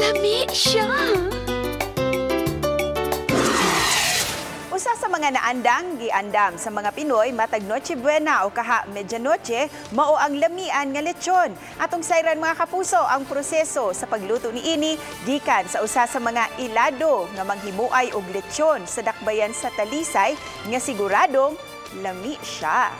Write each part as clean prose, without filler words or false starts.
Lami siya. Usa sa mga naandang giandam sa mga Pinoy matag Noche Buena o kaha medianoche mao ang lamian nga lechon. Atong sayran, mga kapuso, ang proseso sa pagluto niini gikan sa usa sa mga ilado nga manghimuay og lechon sa dakbayan sa Talisay nga siguradong lami siya.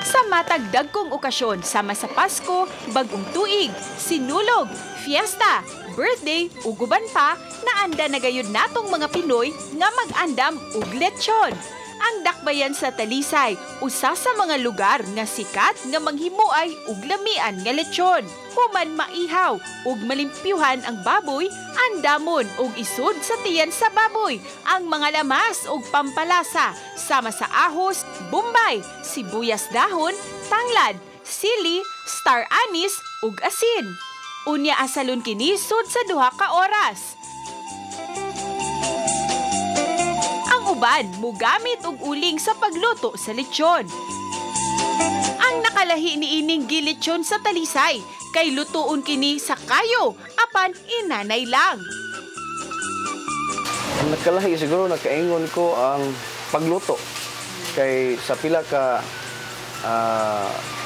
Sa matag dagkong okasyon sama sa Pasko, Bagong Tuig, Sinulog, Fiesta, birthday ug uban pa, naanda na gayud natong mga Pinoy nga mag-andam og lechon. Ang dakbayan sa Talisay, usa sa mga lugar nga sikat nga manghimuay og lamian nga lechon. Human maihaw ug malimpyuhan ang baboy, andamon og isud sa tiyan sa baboy ang mga lamas ug pampalasa sama sa ahos, bombay, sibuyas dahon, tanglad, sili, star anise ug asin. Unya asalon kini sud sa 2 ka oras. Ang uban mugamit og uling sa pagluto sa lechon. Ang nakalahi niining gilechon sa Talisay kay lutuon kini sa kayo apan inanay lang. Ang nakalahi siguro nakaingon ko ang pagluto kay sa pila ka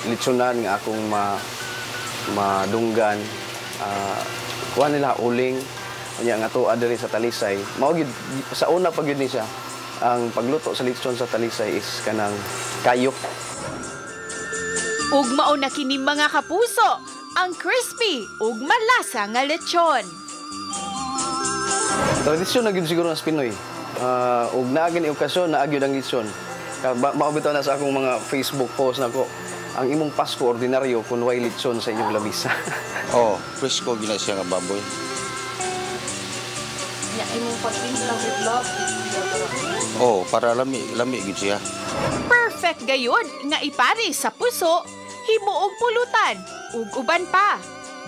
lechonan nga akong madunggan, kuha nila uling unya nga tuwa diri sa Talisay. Mao gyud sa una pa gyud ni siya ang pagluto sa lechon sa Talisay is kanang kayo. Ug mao na kini, mga kapuso, ang crispy ug malasa nga lechon. Tradisyon na gyud siguro sa Pinoy. Ug naa gani okasyon, naa gyud ang lechon. Mao bitaw na sa akong mga Facebook post nako, ang imong Pasko ordinaryo kun way lechon sa inyong lamisa. Oh, presko gyud na siya nga baboy. Ya, imong pagtimpla with love. Oh, para lami, lami gyud siya. Perfect gayud nga ipari sa puso, himuong pulutan ug uban pa.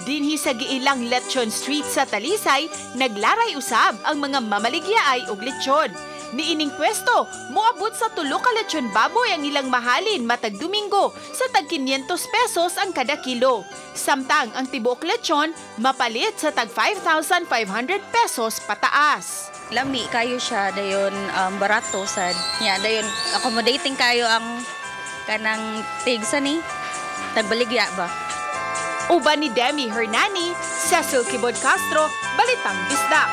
Dinhi sa giilang Lechon Street sa Talisay, naglaray usab ang mga mamaligyaay og lechon. Niining pwesto, moabot sa 3 ka lechon baboy ang ilang mahalin matag Domingo sa tag 500 pesos ang kada kilo. Samtang ang tibuok lechon mapalit sa tag 5,500 pesos pataas. Lami kayo siya dayon, barato sad. Ya dayon accommodating kayo ang kanang tigsa ni tagbaligya ba. Uban ni Demi Hernani, Cecil Kibod Castro, Balitang Bisdak.